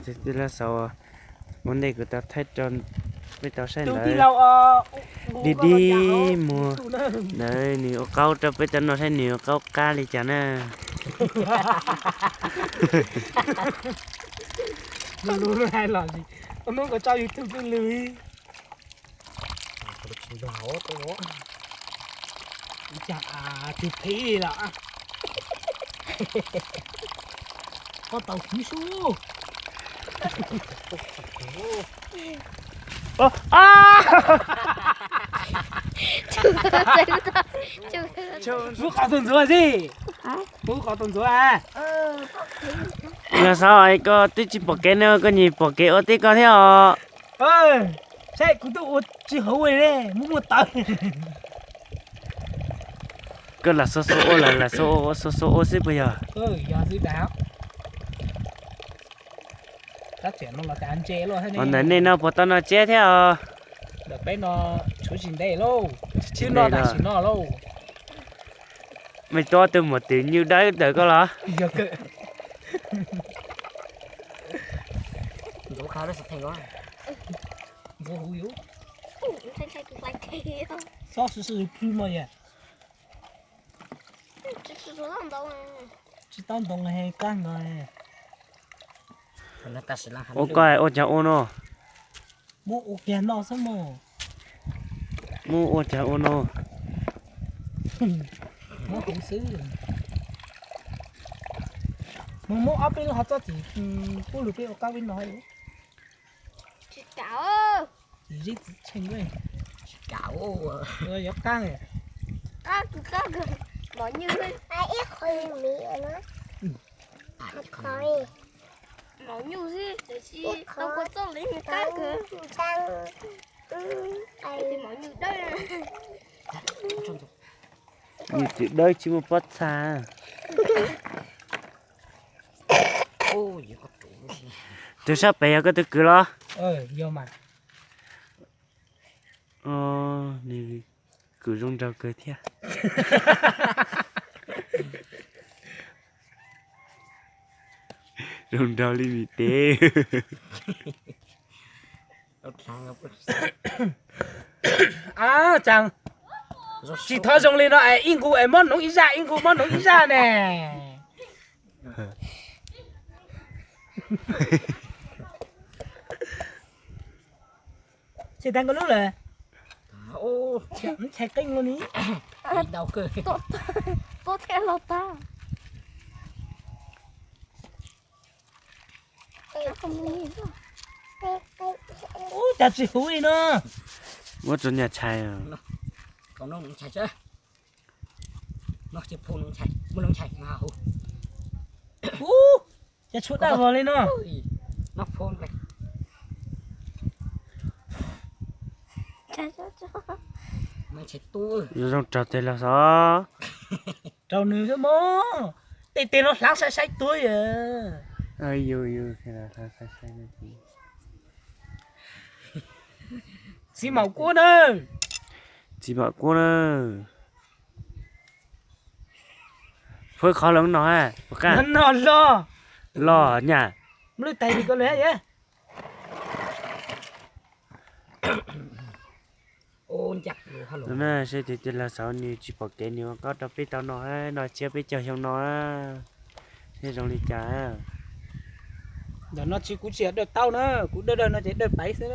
Tij laug Xauv, ua ntej kuv tau thaij rau peb tau saib ntawd, dig dig muag ntawd nws ua qaub rau peb tau noj saib nws ua qaub qab li cas na. Tus phim los, koj tau kuv sub. Lub qhov tus ntxuav xij, lub qhov tus ntxuav. Yog Xauv, koj twb tsis pom kev no koj nyiam pom kev ua teb koj thiab os. Saib kuv twb ua tsis hauv li, muaj muaj tawv. Koj lam xua xua ua, lam lam xua xua ua xwb puas yog? Ntawm nej no puas tau noj tsiab thiab os? Ntawm peb no tshuav tsis ntev lauj, tsis noj tam sim no lauj. Mej tuab tus muam twm nyuj dawb ntawm koj los? Tsis tau ntoo, kab nkaus. Ua koj ua cas ua no? Muab ua kiag noj xwb mog. Muab ua cas ua no? Muab huv xwb. Mus muab ob peb lub hov txob txim pub lug peb ua kab peb noj. Tsis kam. Zib txim tsheej, tsis kam, yuav qab. Qab kawg, qab kawg, mov nyuj xwb. Ib qho li miv no. Mov nyuj xwb, tiam sis tau kua txob li qab kawg. Mov nyuj dawb. Nyuj twm dawb tsis muaj pob txha. Tus sab pem yog koj tus kwv los? Nws kwv zoo nraug kawg thiab. Zoo nraug li vim tes. Tsis thov zoo li no es ib nqus es mob noov ib zaj, ib nqus mob noov ib zaj ne. Tsis tas nkaus lub lawm. Ntshai qeej no ni. Tuaj thiab los tag. Ub, cas tsis huv li no. Muab rau nyaj tshais. Ub, cas tshuav daj vog li no. Zoo raug tes los xov. Raug nws xwb mog. Tej tes no hlav sai sai tuag yom. Txiv maum kuab na. Txiv maum kuab na. Phuab qhov los no, no los, los nyaj. Mluj tais li ko lawm. Seb tus tij laug Xauv nws tsis pom kev nws ua qaub rau peb tau noj, noj tsiab peb caug xyoo no thiab zoo li cas. Ntawm no tsis, kuv tsis yog dawj taub na, kuv dawj dawj no ces dawj paiv xwb.